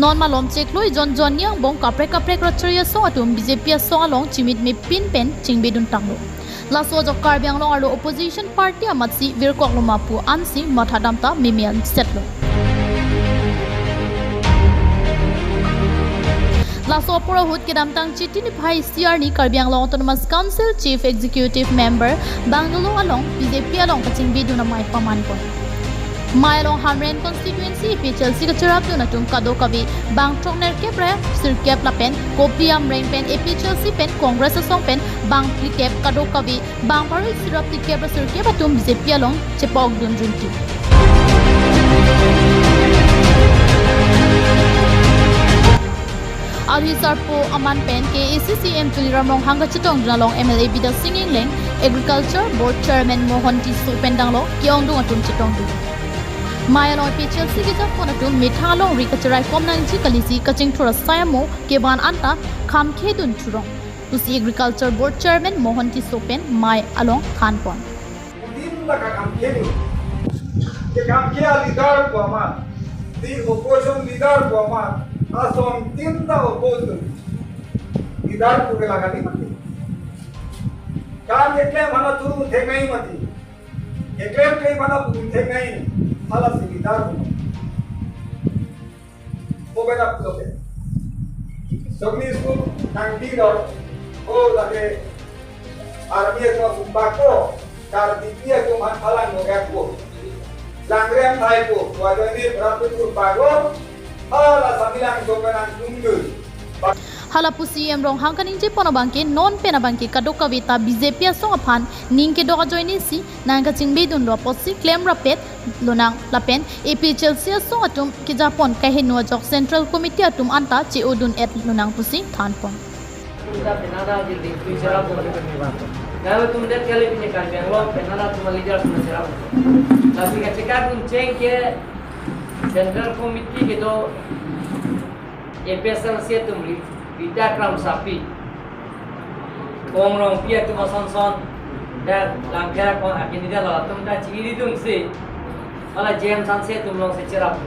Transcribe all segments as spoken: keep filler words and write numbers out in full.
Non malom chiklo ejon jon ni angbong kaprek kaprek rachari asong atum B J P asong along chimit mepin pen chingbedun tanglo. Laso ajok Karbi Anglong arlo opposition party amatsi virkok loma pu ansi mathadam ta meme ansetlo. Laso apor ahut kedamtang Chiti niphai isi arni Karbi Anglong Autonomous Council Chief Executive Member Bungalow along B J P along kachingbedun amei pamanpon. Mei along Hamren constituency A P H L C kacherapdun atum kadokave bang throknerkep ra sirkep lapen Kopili Amreng pen A P H L C pen Congress asong pen bang phlikep kadokave bang pharo isi ra phlikep ra sirkep atum B J P along chepokdun rinti. Arhi sarpo aman pen K A A C C M Tuliram Ronghang kachetongdun along M L A Bidya Sing Engleng, Agriculture Board Chairman Mohan Tisso pen danglo ke-ongdung atum chetongdun. Mei along A P H L C kejapon atum methang alongri kacherai kom nangji kalisi kachingthur asai amo kevan anta khamkhedun thurong pusi Agriculture Board Chairman Mohan Tisso pen mei along thanpon. Din la kakamkhedun. Kekamkhe a-leader pu amat, di opposition leader pu amat, ason tin ta opposition leader pu ke la kali mati. Kam keklem aphan thurun theknei mati. Keklem klem aphan pudun theknei. Hala si leader pu. Ko beda pulote. Sogni su nangdi dor. O lage army ko sumpah ko. Karbi pi ko man palang mo ko. Langrem thai ko. Wajoni berapa tu bago. Hala samilang ko penang tunggu. Hala pu C E M Ronghang kaningjepon abangke non pen abangke kadokave ta B J P asong aphan ning kedok ajoine si nangkachingbedunlo apotsi klemrapet lonang lapen A P H L C asong atum kejapon kaheno ajok Central Committee atum anta che-odun-et lonang pusi thanpon. Tum ta penada di di tu cherap. Gawe tum det kali pini kan yang lo penada tum leader tum cherap. Tapi ketika tum cheng ke Central Committee kedo A P H L C atum ri, Rita Kramsapi. Kong Rongpi atum asonson. Dan langkha kong akin ida latum ta chiri tum si. Hala James Hanse atum along si cherap.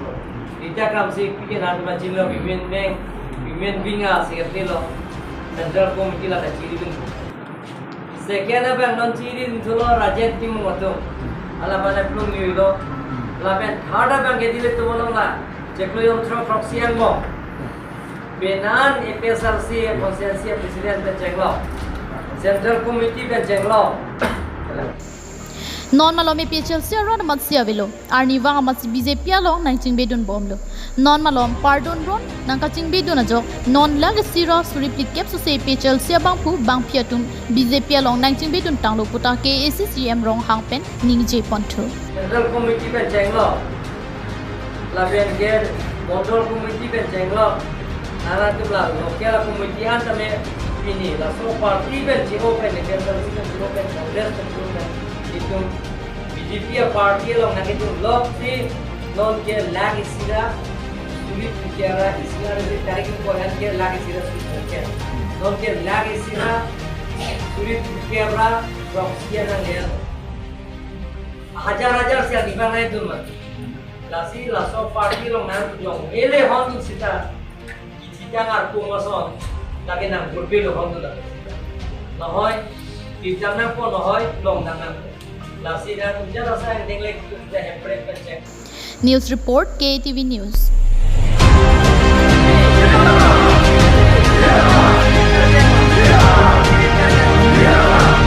Rita Kramsapi ke nan ma jin lo women wing, women wing a secretary lo. Central Committee la ta chiri tum. Second abang non chiri tum lo Rajen Timung atum. Hala bana plung yu lo. Lapen third abang ke dile tum lo la. Chiklo jon throk throksi angbong. Penan A P H L C constituency president pen chenglo. Central Committee pen chenglo. Non malom A P H L C aron amatsi avelo. Arnivang amatsi B J P along nangchingbedun bomlo. Non malom pardon ron nangkachingbedun ajok non lakh isi ra suri phlikep sose A P H L C abangphu bangphi atum B J P along nangchingbedun tanglo puta K A A C C M Ronghang pen ningje ponthu. Central Committee pen chenglo. Lapen ke Mondol Committee pen chenglo. Nana atum la local committee an tame pini laso party pen chiro pen, K S R C pen chiro pen, Congress pen chiro pen. Itum B J P a party along nangketum lok si non ke lakh isi ra suri phlikep ra isi ra isi tarik ko han ke lakh isi ra suri phlikep. Non ke lakh isi ra suri phlikep ra proxy na le. Hajar hajar si ani bang nai dun ma. Lasi laso party along nang long ele hon sita. Kita ngar pu mason. Lagi nang gurbi lo hon dun la. Nohoi. Kita nang po nohoi long nang nang. Lasi nang ujar rasa yang denglek kita hepre pencek. News report, K T V News.